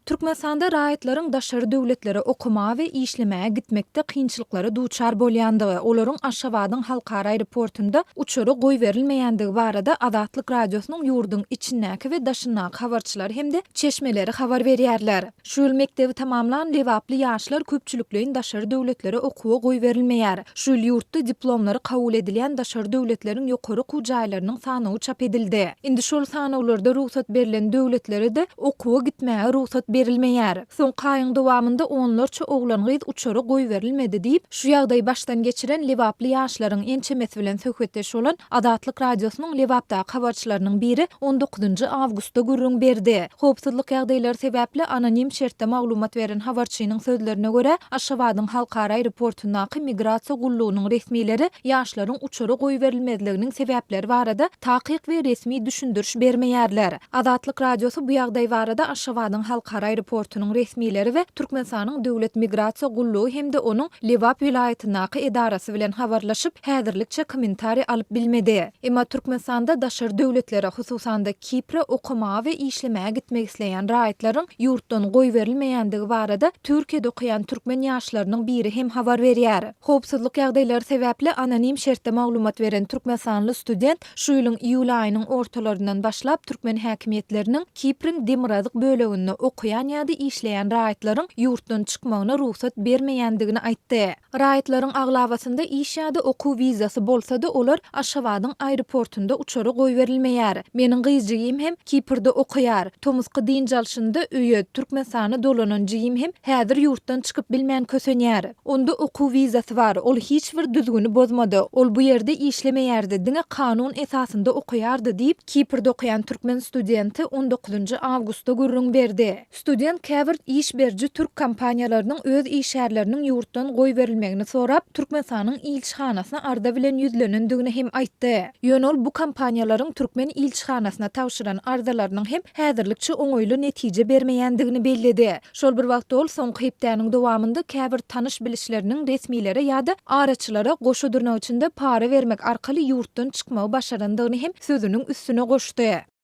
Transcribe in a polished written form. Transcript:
Türkmenistanda raýatlaryň daşary döwletlere okamaga we işlemäge gitmekde kynçylyklara duçar bolýandygy, olaryň Aşgabadyň halkara aeroportunda uçara goýberilmeýändigi barada Azatlyk Radiosynyň ýurduň içindäki we daşyndaky habarçylary hem-de çeşmeleri habar berýärler. Şu ýyl mekdebi tamamlan lebaply ýaşlar köpçülikleýin daşary döwletlere okuwa goýberilmeýär. Şu ýyl ýurtda diplomlary kabul edilýän daşary döwletleriň ýokary okuw jaýlarynyň sanawy çap edildi. Indi şol sanawlarda rugsat berlen döwletlere-de okuwa gitmäge rugsat berilmeýär. Soňky aýyň dowamynda onlarça oglan-gyz uçara goýberilmedi diýip, şu ýagdaýy başdan geçiren lebaply ýaşlaryň ençemesi bilen söhbetdeş bolan Azatlyk Radiosynyň Lebapdaky habarçylarynyň biri on dokuzynjy awgustda gürrüň berdi. Howpsuzlyk ýagdaýlary sebäpli anonim şertde maglumat beren habarçynyň sözlerine görä, Aşgabadyň halkara aeroportundaky migrasiýa gullugynyň resmileri ýaşlaryň uçara goýberilmezliginiň sebäpleri barada takyk we resmi düşündiriş bermeýärler. Azatlyk Radiosy bu ýagdaý barada Aşgabadyň halkara aeroportunyň resmileri we Türkmenistanyň Döwlet migrasiýa gullugy hem-de onuň Lebap welaýatyndaky edarasy bilen habarlaşyp, häzirlikçe kommentariý alyp bilmedi. Emma Türkmenistanda daşary döwletlere, hususan-da Kipre okamaga we işlemäge gitmek isleýän raýatlaryň ýurtdan goýberilmeýändigi barada Türkiýede okaýan türkmen ýaşlarynyň biri hem habar berýär. Howpsuzlyk ýagdaýlary sebäpli anonim şertde maglumat beren türkmenistanly student şu ýylyň iýul aýynyň ortalaryndan başlap türkmen häkimiýetleriniň Kipriň demirgazyk böleginde okaýan ýa-da işleýän raýatlaryň ýurtdan çykmagyna rugsat bermeýändigini aýtdy. Raýatlaryň aglabasynda iş ýa-da okuw wizasy bolsa-da, olar Aşgabadyň aeroportunda uçara goýberilmeýär. Meniň gyz jigim hem Kiprde okaýar. Tomusky dynç alşynda öýe, Türkmenistana dolanan jigim hem häzir ýurtdan çykyp bilmän kösenýär. Onda okuw wizasy bar, ol hiç bir düzgüni bozmady. Ol bu ýerde işlemeýärdi, diňe kanun esasynda okaýardy diýip, Kiprde okaýan türkmen studenti on dokuzynjy awgustda gürrüň berdi. Student käbir iş beriji türk kompaniýalarynyň öz işgärleriniň ýurtdan goýberilmegini sorap, Türkmenistanyň ilçihanasyna arza bilen ýüzlenendigini hem aýtdy. Ýöne ol bu kompaniýalaryň türkmen ilçihanasyna tabşyran arzalarynyň hem häzirlikçe oňaýly netije bermeýändigini belledi. Şol bir wagtda ol soňky hepdäniň dowamynda käbir tanyş-bilişleriniň resmilere ýa-da araçylara goşa dyrnak içinde para bermek arkaly ýurtdan çykmagy başarandygyny hem sözüniň üstüne goşdy.